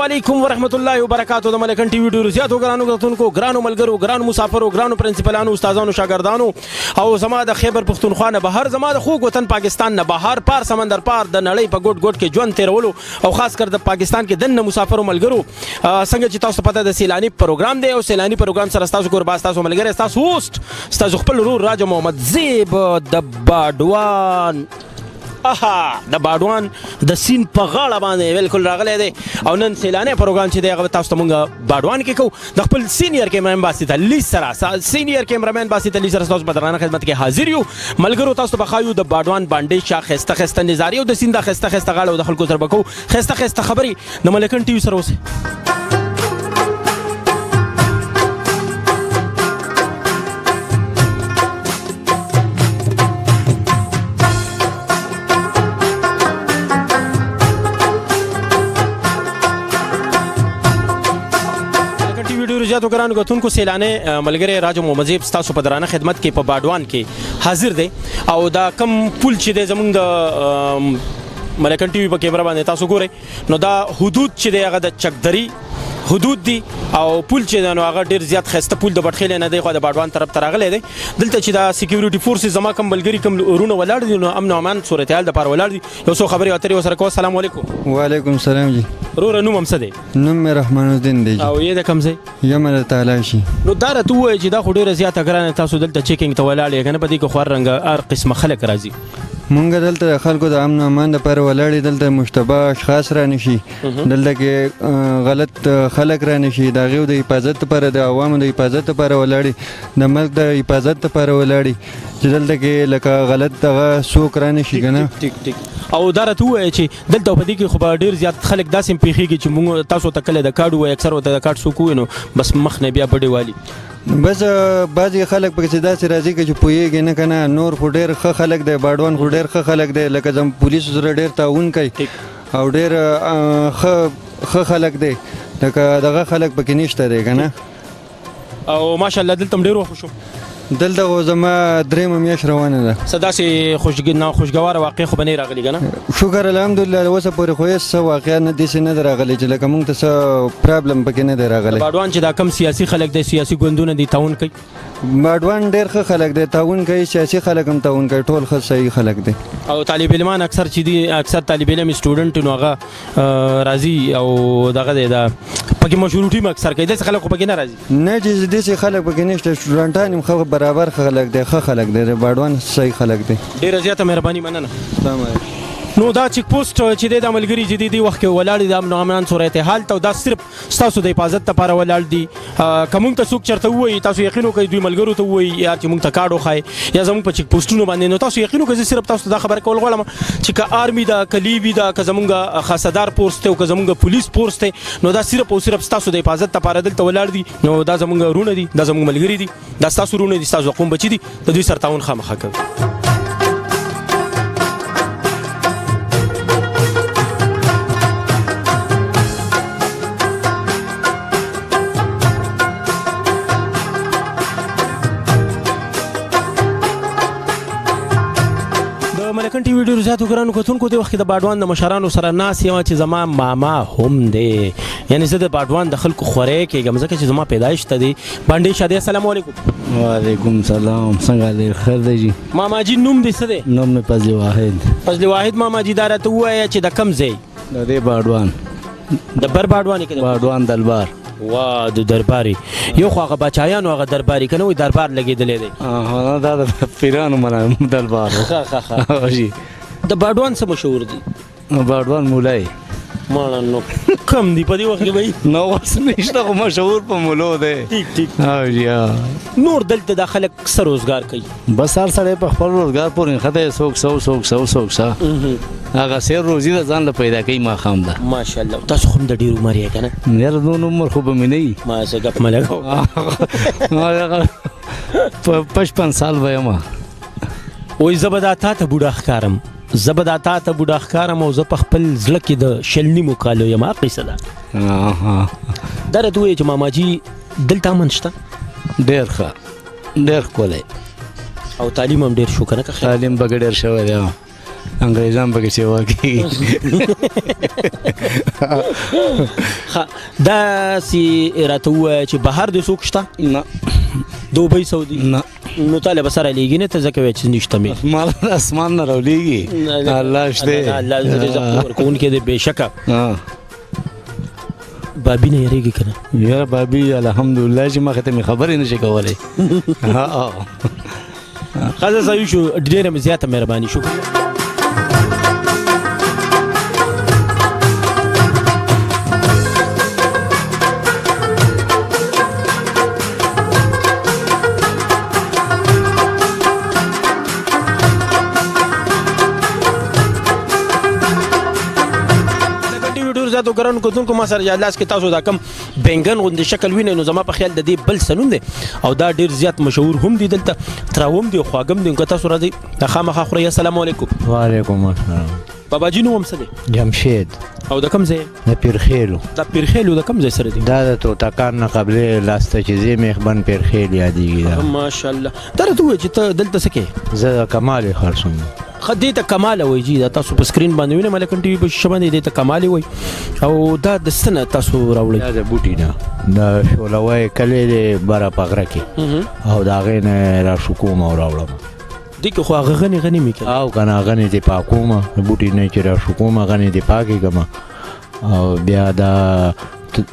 علیکم ورحمت الله وبرکاتو. د ملکن ټي وي ډیرو زیاتو ګرانو کتونکو، ګرانو ملګرو، ګرانو مسافرو، ګرانو پرنسپلانو، استادانو، شاګردانو او زما د خیبر پښتونخوا نه بهر، زما د خوږ وطن پاکستان نه بهر، پار سمندر پار د نړۍ په ګوټ ګوټ کې ژوند تیرولو او خاص کر د پاکستان کې دننه مسافرو ملګرو، څنګه چې تاسو پته د سیلاني پروګرام دی او سیلاني پروګرام سره ستاسو کوربه، ستاسو ملګری، ستاسو host، ستاسو خپل ورور راجه محمد زیب د باډوان، اها د باډوان د سین په غاړه باندې بالکل راغلی دی. او نن سیلاني پروګرام چې دی هغه تاسو ته مونږ باډوان کې کوو د خپل senior cameraman باسط علي سره. senior cameraman باسط علي سره تاسو په درانه خدمت کې حاضر یو. ملګرو تاسو ته به ښایو د باډوان باندې شاه ښایسته ښایسته نظارې او د سیند ښایسته ښایسته غاړه او د خلکو سره به کوو ښایسته ښایسته خبرې. د ملکن ټي وي سره اوسئ. زیاتو ګرانو کتونکو، سیلاني ملګری راجو محمد زیب ستاسو په درانه خدمت کې په باډوان کې حاضر دی. او دا کم پل چې دی زمونږ د ملکن ټي وي په کیمره باندې تاسو ګورئ، نو دا حدود چې دی هغه د چکدري حدود دي او پل چې دی نو هغه ډېر زیات ښایسته پل د بټخېلې نه دی خو د باډوان طرف ته راغلی دی. دلته چې دا security forces زما کوم ملګري کوم ورونه ولاړ دي نو امن او امان صورتحال دپاره ولاړ دي. یو څو خبرې اترې ورسره کوو. السلام علیکم. وعلیکم السلام جی. وروره نوم هم څه دی؟ نوم مې رحمان الدین دی. او یې د کوم ځای؟ یم د تالاشي. نو دا راته ووایه چې دا خو ډېره زیاته ګرانه، تاسو دلته checking ته ولاړ یې که نه؟ په دې کې خو هر رنګه هر قسمه خلک راځي. مونږ دلته د خلکو د امن امان دپاره ولاړ یو. دلته مشتبه اشخاص رانشي، دلته کې غلط خلک رانشي، د هغوی د حفاظت لپاره، د عوامو د حفاظت لپاره ولاړ، د ملک د حفاظت لپاره ولاړ چې دلته کې لکه غلط دغه څوک رانشي که نه. ټیک ټیک. او دا راته ووایه چې دلته په دې کې خو به ډېر زیات خلک داسې هم پېښېږي چې مونږ تاسو ته کله د کارډ ووایي، اکثر ورته د کارډ څوک ووایي نو بس مخ نه بیا بډې والي. بس بعضې خلک پکې داسې راځي که چې پوهېږي نه که نه. نور خو ډېر ښه خلک دی، باډوان خو ډېر ښه خلک دی، لکه زموږ پولیسو سره ډېر تعاون کوي او ډېر ښه خلک دی، لکه دغه خلک پکې نشته دی که نه. او ماشاءالله دلته هم ډېر وخت شو. دلته خو زما درېیمه میاشت روانه ده. څه داسې خوشګواره واقع خو به نه راغلي که نه؟ شکر الحمدلله اوسه پورې خو هېڅ څه واقعه نه داسې نه ده راغلې چې لکه موږ ته څه problem پکې نه دی راغلی. باډوان چې دا کم سیاسي خلک دی، سیاسي ګوندونه دي، تعاون کوي؟ باډوان ډېر ښه خلک دی، تعاون کوي، سیاسي خلک هم تعاون کوي، ټول ښه صحیح خلک دی. او طالب علمان اکثر چې دي، اکثر طالب علم student نو هغه راځي او دغه دی دا پکې مشروطي هم اکثر کوي، داسې خلک خو پکې نه راځي؟ نه چې داسې خلک پکې نشته، سټوډنټان هم ښه برابر خلک دی، ښه خلک دی، باډوان صحیح خلک دی. ډېره زیاته مهرباني، مننه. سلام علیکم. نو دا check post چې دی دا ملګري چې دی دې وخت کې ولاړ دي د امن او امان صورتحال ته، او دا صرف ستاسو د حفاظت لپاره ولاړ دي. که مونږ ته څوک چېرته ووایي، تاسو یقین وکړئ دوی ملګرو ته ووایي یا چې مونږ ته کارډ وښایي یا زمونږ په چیک پوسټونو باندې، نو تاسو یقین وکړئ زه صرف تاسو ته دا خبره کول غواړم چې که army ده، که لیوي ده، که زمونږ خاصدار force دی او که زمونږ پولیس force دی، نو دا صرف او صرف ستاسو د حفاظت لپاره دلته ولاړ دي. نو دا زمونږ وروڼه دي، دا زمونږ ملګري دي، دا ستاسو وروڼه دي، ستاسو قوم بچي دي، د دوی سره تعاون خامخا کوي. ملکن ټي وي ډېرو زیاتو ګرانو کتونکو، دې وخت کې د باډوان د مشرانو سره ناست یم چې زما ماما هم دی، یعنې زه د باډوان د خلکو خوری کېږم ځکه چې زما پیدایش ته دی بانډې شاه دی. السلام علیکم. وعلیکم سلام. څنګه دی؟ خیر دی جی. ماما جی نوم دې څه دی؟ نوم مې فضل واحد. فضل واحد ماما جی، دا راته ووایه چې د کوم ځای؟ د دې باډوان. د بر باډوان یې که د باډوان دلبار؟ وا د درباري یو خو هغه بچایانو هغه درباري که نه وایي دربار لګېدلی دی. دا د پیرانو منه دلبار. ښه ښه ښه. جی. د باډوان څه مشهور دي؟ باډوان مولای. ماڼه نو کم دی په دې وخت کې به نو اوس نشته خو مشهور په مولو دی. ټیک ټیک. جی. نور دلته دا خلک څه روزګار کوي؟ بس هر سړی په خپل روزګار پورې نښتی، څوک څه څوک څه څوک څه، هغه سیر روزي د ځان له پیدا کوي ماښام ده. ماشاءالله. تاسو خو هم د ډېر عمر یې که نه؟ یاره دونه عمر خو به مې نه وي. ما څه ګپ مه لګوه. 55 سال به یم. وایي زه به دا تا ته بوډا ښکارم، زه به دا تا ته بوډا ښکارم او زه په خپل زړه کې د 20 نیمو کالو یم. هغه قصه ده. دا راته ووایه چې ماما جي دلته امن شته؟ ډېر ښه، ډېر ښکلی. او تعلیم هم ډېر شو که نه؟ که خیر؟ تعلیم به ډېر شوی دی. انګریزان پکې سیوا کوي. داسې راته ووایه چې بهر دې څوک شته؟ نه. دوبۍ سعودي؟ نه. نو تا له به سره لېږي نه، ته ځکه وایې چې نشته مې. مال اسمان نه راولېږي، الله شته، الله رزق ورکوونکی دی بېشکه. بابي نه یریږي که نه؟ یاره بابي الحمدلله چې مخې ته مې خبرې نه شي کولی. ښه صحیح شو، ډېره مې زیاته مهرباني، شکریه. زیاتو ګرانو کتونکو ما سره لاس کې تاسو دا کم بنګن غوندې شکل وینئ، نو زما په خیال د دې بل څه نوم دی او دا ډېر زیات مشهور هم دی، دلته تراوم دی، خواږه هم دی. که تاسو راځئ دا خامخا خورئ. السلام علیکم. وعلیکم السلام. بابا جي نوم څه دی؟ جمشید. او د کوم ځای؟ د پیرخیلو. د پیرخیلو د کوم ځای سره دی؟ دا د توتکان نه قبلې لاسته چې ځې میخبن پیرخیل یادېږي. دا ماشاءالله. دا راته ووایه چې ته دلته څه کوې؟ زه د کمالې خرڅوم. ښه، دې ته کماله وایي جي، دا تاسو په سکرین باندې وینئ ملکن ټي وي په شیشه باندې، دې ته کمالې وایي. او دا د څه نه تاسو راوړئ؟ دا د بوټي نه، د شولوی کلی دی بره په غره کې، او د هغې نه را شکوم او راوړم. دې کې خو هغه غنې غنې مې کړه. او که نه غنې دې پاکوم، د بوټي نه چې را شکوم غنې دې پاکې کړم، او بیا دا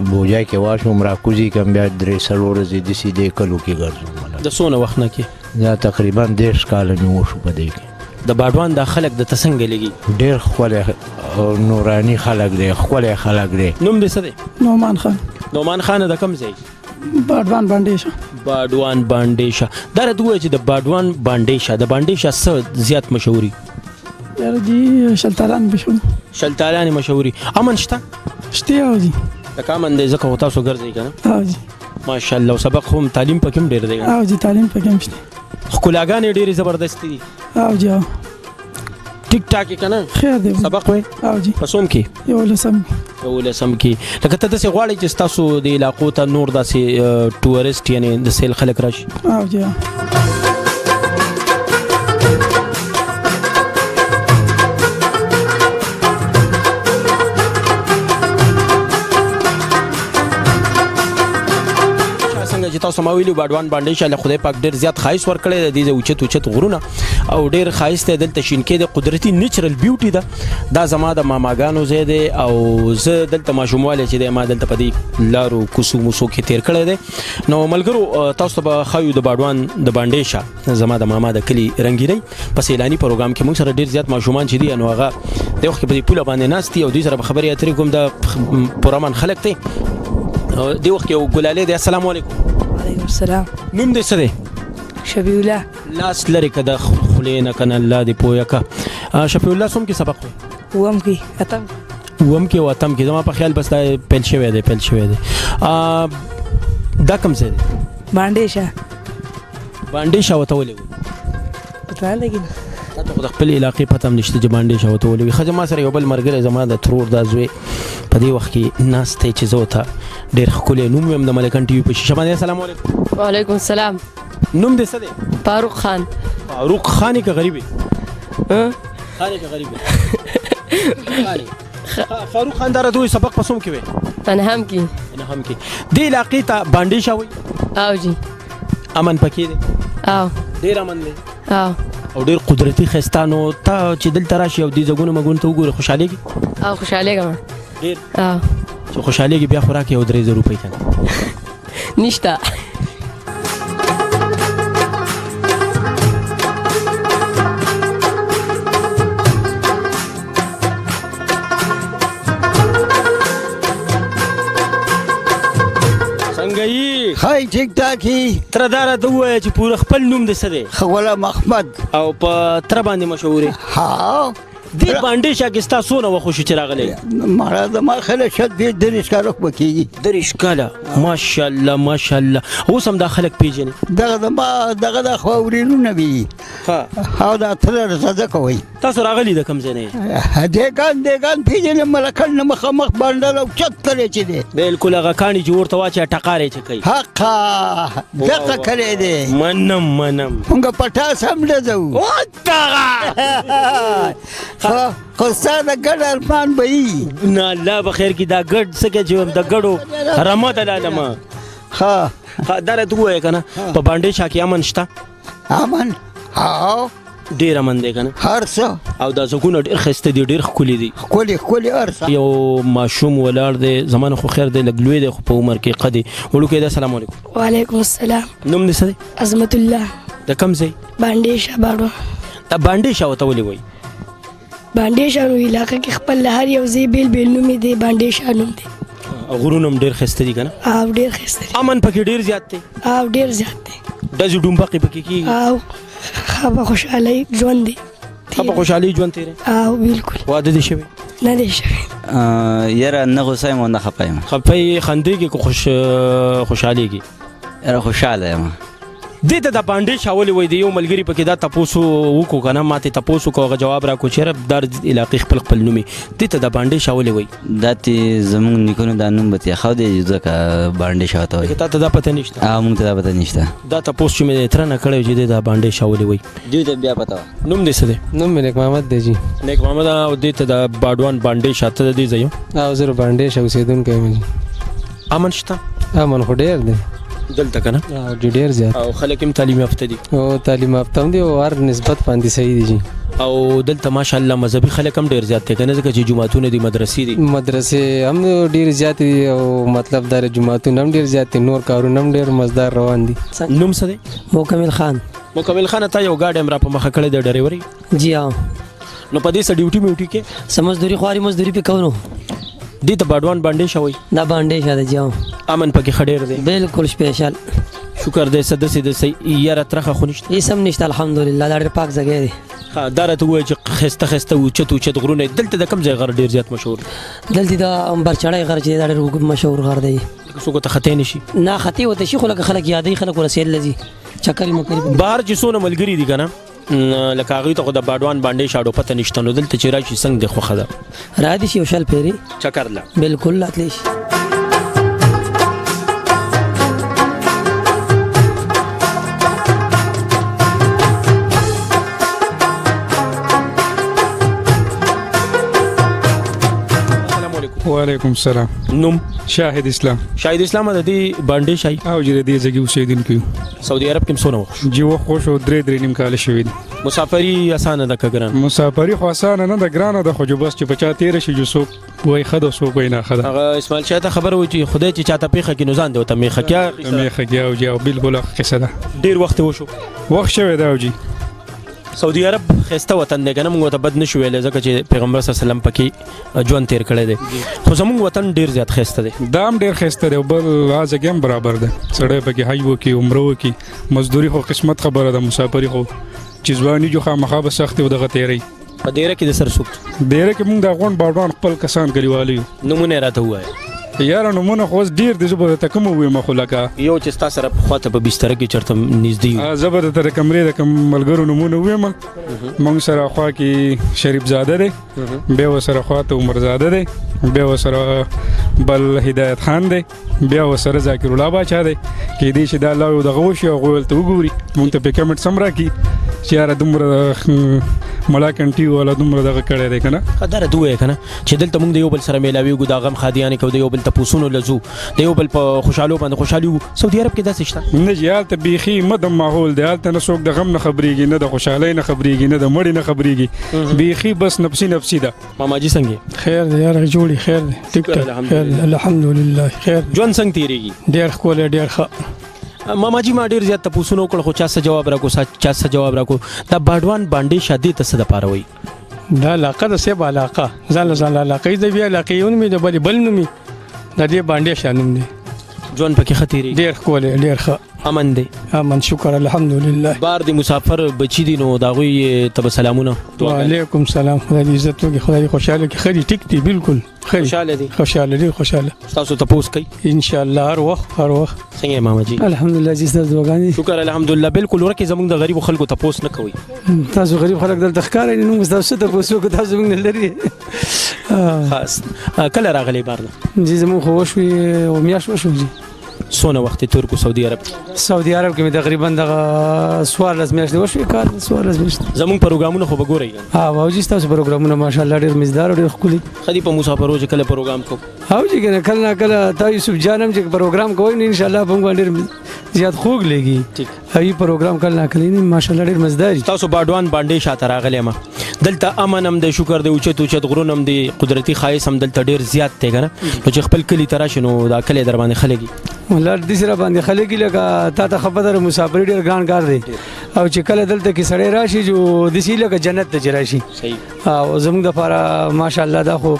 بوجا کې واچوم را کوزي کړم، بیا 3-4 ورځې داسې دې کلو کې ګرځوم. د څونه وخت نه کې؟ دا تقریبا 30 کاله مې وشو په دې کې. د باډوان دا خلک د ته څنګه لګي؟ ډېر ښکلی نوراني خلک دی، ښکلی خلک دی. نوم دې څه دی؟ نعمان خان. نعمان خان د کوم ځای؟ باډوان باندې شه. باډوان باندې شه. دا راته ووایه چې د باډوان باندې شه، د باندې شه څه زیات مشهوري؟ یاره جي شلتالان مشهور. شلتالان مشهوري. امن شته؟ شته او جي. لکه امن دی ځکه خو تاسو ګرځئ که نه؟ او جي. ماشاءالله. سبق هم تعلیم پکې هم ډېر دی؟ او جي تعلیم پکې هم شته. ښکلاګانې ډېرې زبردستې دي. او جي. ټیک ټاک یې که نه؟ خیر دی. سبق وایې؟ او جي. په څوم کې؟ 11 11 کې. لکه ته داسې غواړې چې ستاسو د علاقو ته نور داسې ټورسټ یعنې د سیل خلک راشي؟ او جي. چې تاسو ما ویلي باډوان باندې شه له خدای پاک ډېر زیات ښایست ورکړی دی، دې ځای اوچت اوچت غرونه او ډېر ښایست دی. دلته شینکې دی، قدرتي نیچرل بیوټي ده. دا زما د ماماګانو ځای دی او زه دلته ماشوموالی چې دی ما دلته په دې لارو کوڅو موڅو کې تېر کړی دی. نو ملګرو تاسو ته به ښایو د باډوان د باندې شه زما د ماما د کلي رنګینۍ په سیلاني پروګرام کې موږ سره ډېر زیات ماشومان چې دي نو هغه د وخت کې په دې پوله باندې ناست دي او دوی سره به خبرې اترې کوم. دا پرامن خلک دی. دې وخت کې یو ګلالی دی. السلام علیکم. وعلیکم السلام. نوم دې څه دی؟ شفیع الله. لاس لرې که د خولې نه که نه، الله دې پوهه که. شفیع الله څوم کې سبق وایې؟ اووم کې. اتم. اووم کې او اتم کې. زما په خیال بس دا پیل شوی دی، پیل شوی دی. دا کوم ځای دی؟ باندې شه. باندې شه ورته ولې وایي؟ پته نه لګي. تا ته خو د خپلې علاقې پته هم نشته چې باندې شه ورته ولې وایي. ښه زما سره یو بل ملګری زما د ترور دا زوی په دې وخت کې ناست دی چې زه ورته ډېر ښکلی نوم وایم د ملکن ټي وي په شیشه باندې. السلام علیکم. وعلیکم السلام. نوم دې څه دی؟ فاروق خان. فاروق خان که غریب یې؟ خان که غریب یې؟ فاروق خان دا راته ووایه سبق په څوم کې وایې؟ انهم کې. انهم کې. دې علاقې ته باندې شه وایي؟ او جي. امن پکې دی؟ او. ډېر امن دی؟ او. او ډېر قدرتي ښایسته. نو ته چې دلته راشي او دې ځګونو مګونو ته وګورې خوشحالېږي؟ او خوشحالېږم. ډېر؟ او. چې خوشحالېږي بیا خوراک یو 3000 روپۍ که نه؟ نشته. څنګه یې؟ ښه ټیک ټاک یې. تره دا راته ووایه چې پوره خپل نوم دې څه دی؟ غلام احمد. او په تره باندې مشهور یې؟ ها. دې باندې شه کې ستا څونه وخت وشو چې راغلی؟ مړه زما خیال شل 30 کاله خو به کېږي. 30 کاله؟ ماشاءالله ماشاءالله. اوس هم دا خلک پېژني؟ دغه زما دغه د خو ورېرونه وي. او دا تره راته ځکه وایي. تاسو راغلي د کوم ځای نه یې؟ دیګان پېژنې، ملکن نه مخامخ بنډل او چت کلی چې دی. بالکل هغه کاڼي چې ورته واچوې ټقارې چې کوي. حقه دغه کلی دی. منم منم. موږ پټاس هم ډزوو. ودغه. خو ستا د ګډ ارمان به یي. نه الله به خیر کړي، دا ګډ څه کوي چې د ګډو رمه ده لالمه. ښه دا راته ووایه که نه په بانډې شاه کې امن شته؟ امن ها ډېر امن دی که نه؟ هر څه. او دا ځکونه ډېر ښایسته دي، ډېر ښکلي دي. ښکلي ښکلي هر څه. یو ماشوم ولاړ دی، زما نه خو خیر دی، لږ لوی دی خو په عمر کې قدې وړوکی دی. السلام علیکم. وعلیکم السلام. نوم دې څه دی؟ عظمت الله. د کوم ځای؟ بانډې شاه باړو. دا بانډې شاه ورته ولې وایي؟ بانډې شاه نو علاقه کې خپل هر یو ځای بېل بېل نوم دی، بانډې شاه نوم دی. غرونه هم ډېر ښایسته دي که نه؟ او ډېر ښایسته دي. امن پکې ډېر زیات دی؟ او ډېر زیات دی. ډزې ډومبقې پکې کېږي؟ او ښه په خوشحالۍ ژوند دی. ښه په خوشحالۍ ژوند تېری؟ او بالکل. واده دې شوی؟ نه دی شوی. یاره نه غوسه یم او نه خفه یم. خفه یې، خندېږې که خوشحالېږې؟ یاره خوشحاله یم. دې ته د بانډې شاه ولې وایي؟ د یو ملګري پکې دا تپوس وکړو که نه، ما ته تپوس وکړو، هغه جواب راکړو چې یاره دا علاقې خپل خپل نوم یې. دې ته د بانډې شاه ولې وایي؟ دا چې زموږ نیکونو دا نوم به ترې ښه دی ځکه بانډې شاه ته وایي. تا ته دا پته نشته؟ مونږ ته دا پته نشته. دا تپوس چې مې د تره نه کړی چې دې د بانډې شاه ولې وایي، دوی ته بیا پته وه. نوم دې څه دی؟ نوم مې نیک محمد دی جي. نیک محمد. او دې ته د باډوان بانډې شاه ته د دې ځای یم؟ او زه بانډې شاه اوسېدونکی یم جي. امن شته؟ امن خو ډېر دی دلته که نه؟ ډېر زیات. او خلک هم تعلیم یافته دي؟ او تعلیم یافته هم دي او هر نسبت باندې صحیح دي جي. او دلته ماشاءالله مذهبي خلک هم ډېر زیات دي که نه، ځکه چې جوماتونه دي، مدرسې دي. مدرسې هم ډېر زیات دي او مطلب دا جوماتونه هم ډېر زیات دي، نور کارونه هم ډېر مزدار روان دي. نوم څه دی؟ مکمل خان. مکمل خان، تا یو ګاډی هم را په مخه کړی دی، ډریور یې؟ جی ها. نو په دې څه ډیوټي میوټي کې؟ څه مزدوري خواري مزدوري پې کوو. دې ته باډوان بانډې شاه وایي؟ دا بانډې شاه دی جی. امن پکې ښه ډېر دی؟ بالکل سپیشل. شکر دی. څه داسې داسې یاره ترخه خو نشته؟ هېڅ هم نشته الحمدلله، دا ډېر پاک ځای دی. ښه دا راته ووایه چې ښایسته ښایسته اوچت اوچت غرونه، دلته د کوم ځای غر ډېر زیات مشهور دی؟ دلته د امبرچړی غر چې دی دا ډېر مشهور غر دی. څوک ورته خطی نه شي؟ نه خطی ورته شي خو لکه خلک یادوي، خلک ورسېل له ځي چکرې مکرې. بهر چې څونه ملګري دي که نه، لکه هغوی ته خو د باډوان بانډې شاډو پته نشته، نو دلته چې راشي څنګه دې خوښه ده؟ را دي شي یو شل پېرې چکر له؟ بالکل راتلی شي. وعلیکم السلام. نوم؟ شاهد اسلام. شاهد اسلام د دې بانډې شاهي؟ او جی د دې ځای اوسېدونکی یو. سعودي عرب کې هم څونه وخت شو؟ جی وخت وشو 3.5 کاله شوي دي. مسافري اسانه ده که ګرانه؟ مسافري خو اسانه نه ده، ګرانه ده، خو جو بس چې په چا تېره شي، جو څوک وایي ښه ده څوک وایي ناښه ده. هغه اسماعیل شاه ته خبره وایي چې خدای چې چاته پېښه کړي نو ځان دې ورته مېښه کړي. مېښه کړي. او جی او بالکل قصه ده. ډېر وخت وشو؟ وخت شوی دی. او جی سعودي عرب ښایسته وطن دی که نه، موږ ورته بد نه شو ویلی ځکه چې پیغمبر صلی الله علیه وسلم پکې ژوند تېر کړی دی، خو زموږ وطن ډېر زیات ښایسته دی. دا هم ډېر ښایسته دی او بل هغه ځای هم برابر دی، سړی پکې حج وکړي، عمره وکړي. مزدوري خو قسمت خبره ده، مسافري خو چې ځواني جو خامخا به سختې او دغه تېروي. په دېره کې د سر څوک؟ دېره کې موږ د افغان باډوان خپل کسان کلیوالي یو. نومونه یې راته ووایه. یاره نومونه خو اوس ډېر دي، زه به درته کوم ووایم، خو لکه یو چې ستا سره په خواته په بستره کې چېرته نږدې وي. زه به درته د کمرې د کوم ملګرو نومونه ووایم. موږ سره خوا کې شریف زاده دی، بیا ورسره خواته عمرزاده دی، بیا ورسره بل هدایت خان دی، بیا ورسره ذاکر الله باچا دی. کېدای شي دا لا یو دغه وشي، هغوی هلته وګوري، موږ ته پې کمنټ سم راکړي چې یاره دومره ملا کنټي والا دومره دغه کړی دی که نه. ښه دا راته ووایه که نه چې دلته موږ د یو بل سره میلاویږو، دا غم ښادیانې کوو، د یو بل تپوسونو له ځو، د یو بل په خوشحالو باندې خوشحالي وو. سعودي عرب کې داسې شته؟ نه جي، هلته بیخي مدم ماحول دی، هلته نه څوک د غم نه خبرېږي، نه د خوشحالۍ نه خبرېږي، نه د مړي نه خبرېږي، بیخي بس نفسي نفسي ده. ماما جي څنګه یې؟ خیر دی یاره، جوړ یې، خیر دی، ټیک ټاک، خیر دی الحمدلله. خیر. ژوند څنګه تېرېږي؟ ډېر ښکلی، ډېر ښه. ماما جي ما ډېر زیات تپوسونه وکړل خو چا څه جواب راکړو، چا څه جواب راکړو. دا باډوان بانډې شاه دې ته څه دپاره وایي؟ دا علاقه ده صاحب، علاقه ځان له ځان له علاقه یې ده، بیا علاقې یو نوم دی، بل بل نوم یې، د دې بانډې شاه نوم دی. ژوند پکې ښه تېرېږي؟ ډېر ښکلی، ډېر ښه. امن دی؟ امن، شکر الحمدلله. بار دي مسافر بچي دي نو د هغوی ته به سلامونه. وعلیکم سلام، خدای دې عزت وکړي، خدای دې خوشحاله کړي. ښه دي، ټیک دي، بالکل ښه دي، خوشحاله دي، خوشحاله، ډېر خوشحاله. ستاسو تپوس کوي؟ ان شاء الله هر وخت، هر وخت. څنګه یې ماما جي؟ الحمدلله جي، ستاسو دعاګانې. شکر الحمدلله. بالکل ورکه زموږ د غریبو خلکو تپوس نه کوي. تاسو غریب خلک دلته ښکارئ، نو موږ تاسو څه تپوس وکړو، تاسو موږ نه لري. خاص کله راغلی بار نه؟ جي زموږ خو وشوې او میاشت وشو جي. څونه وخت تیر کو سعودي عرب کې؟ سعودي عرب کې مې تقریبا دغه 14 میاشتې وشوې، کال 14 میاشتې. زمونږ پروګرامونه خو به ګورئ؟ ها واو جی، ستاسو پروګرامونه ماشاءالله ډېر مزدار او ډېر ښکلي. ښه دي په مسافرو چې کله پروګرام کوو. او جی کنه، کله نا کله تا یوسف جان هم چې پروګرام کوي نو ان شاء الله په موږ ډېر زیات خوږ لګي. ټیک. ای پروګرام کله نا کله ماشاءالله ډېر مزدار. تاسو باډوان باندې شاته راغلی ما، دلته امن هم دی، شکر دی، اوچت اوچت غرونه هم دی، قدرتي ښایست هم دلته ډېر زیات دی کنه. نو چې خپل کلي ته راشي نو دا کلی در باندې ښه لګي. والله دې سره باندې خلک لکه تا ته خبر ده، مسافري ډېر ګران کار دی، او چې کله دلته کې سړی راشي جو داسې لکه جنت ته چې راشي. صحیح. او زموږ دپاره ماشاءالله دا خو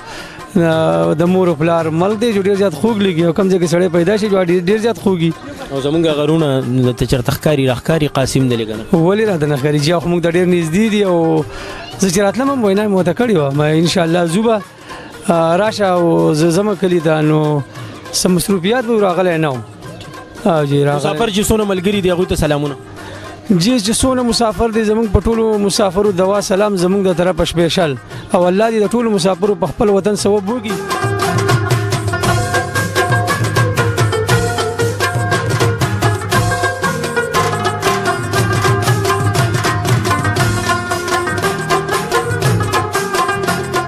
د مور او پلار ملک دی چې ډېر زیات خوږ لګي، او کوم ځای کې سړی پیدا شي جو ډېر زیات خوږي. او زمونږ غرونه دلته چېرته ښکاري راښکاري قاسم دی لګنه؟ ولې راته نه ښکاري چې خو موږ ته ډېر نږدې دي. او زه چې راتلم هم وینا مې ورته کړې وه، ما ان شاء الله ځو به راشه او زه ځم کلي ته، نو څه مصروفیات به راغلی نه وم. او جی راغلی. مسافر چې څونه ملګري دي هغوی ته سلامونه. جی چې څونه مسافر دي زمونږ په ټولو مسافرو دوا سلام زمونږ د طرفه سپیشل، او الله دې د ټولو مسافرو په خپل وطن ثواب وکړي.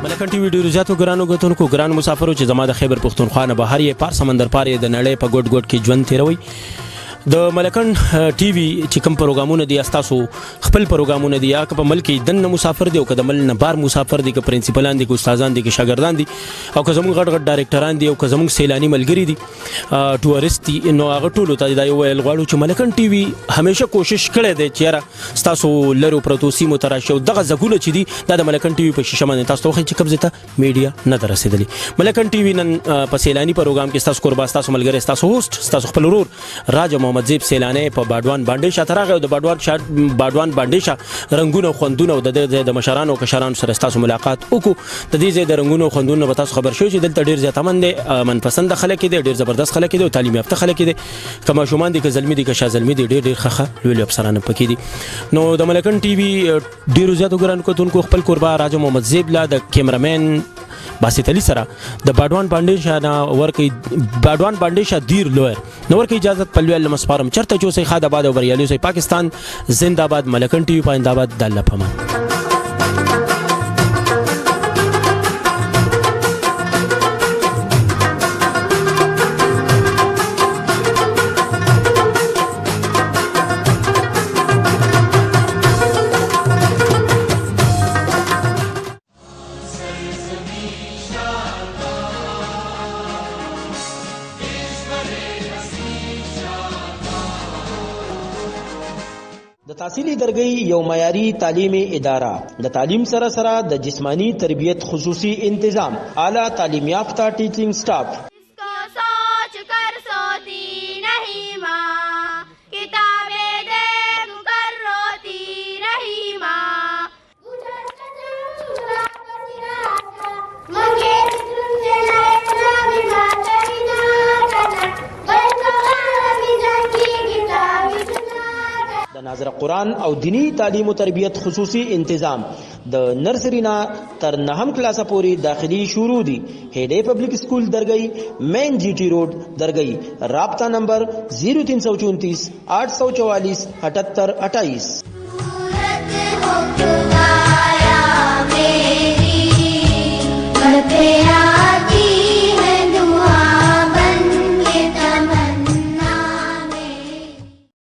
ملکن ټي وي ډیرو زیاتو ګرانو کتونکو، ګرانو مسافرو چې زما د خیبر پښتونخوا نه بهر یې، پار سمندر پار یې د نړۍ په ګوټ ګوټ کې ژوند تېروئ، د ملکن ټي وي چې کوم پروګرامونه دي تاسو خپل پروګرامونه دي، یا که په ملک کې دننه مسافر دي او که د ملک نه بار مسافر دي، که پرنسپلان دي، که استادان دي، که شاګردان دي، او که زموږ غټ غټ ډایرکټران دي، او که زموږ سیلاني ملګري دي، ټورست دي، نو هغه ټولو ته دا یو ویل غواړو چې ملکن ټي وي همیشه کوشش کړی دی چې یاره ستاسو لرو پرتو سیمو ته راشي، او دغه ځګونه چې دي دا د ملکن ټي وي په شیشه باندې تاسو ته وښیي چې کوم ځای ته میډیا نه ده رسېدلې. ملکن ټي وي نن په سیلاني پروګرام کې ستاسو کوربه، ستاسو ملګری، ستاسو هوست، ستاسو خپل ورور راجا محمد زیب سیلاني په باډوان باندې شاته راغی، او د باډوان باندې شا رنګونه او خوندونه او د دې ځای د مشرانو او کشرانو سره ستاسو ملاقات وکړو. د دې ځای د رنګونو او خوندونو به تاسو خبر شئ چې دلته ډېر زیات امن دی، من پسند خلک دي، ډېر زبردست خلک دي او تعلیم یافته خلک دي، که ماشومان دي، که زلمي دي، که شاه زلمي دي، ډېر ډېر ښه ښه لوی لوی افسران پکې دي. نو د ملکن ټي وي ډېرو زیاتو ګرانو کتونکو خپل کوربه راجا محمد زیب لا د کیمرامین باسط علي سره د باډوان باندې شا نه ورکې باډوان باندې شا دیر لویر نو ورکې اجازه په لوی الله مسپارم. چرته چې اوسئ ښاد آباد او بریالي اوسئ. پاکستان زنده آباد، ملکن ټي وي پاینده آباد، د الله په امان. د تحصیلي درګۍ یو معیاري تعلیمي اداره، د تعلیم سره سره د جسماني تربیت خصوصي انتظام، اعلی تعلیم یافته ټیچینګ سټاف. सोच कर सोती नहीं माँ، किताबें देख कर रोती रही माँ. د ناظر قرآن او دینی تعلیم و تربیت خصوصي انتظام، د نرسري نه تر نهم کلاسه پورې داخلي شروع دي. هډې پبلک سکول درګۍ، مین جی ټي روډ درګۍ. رابطه نمبر 0334 844 78 28. हो खुदाया मेरी पढ़ते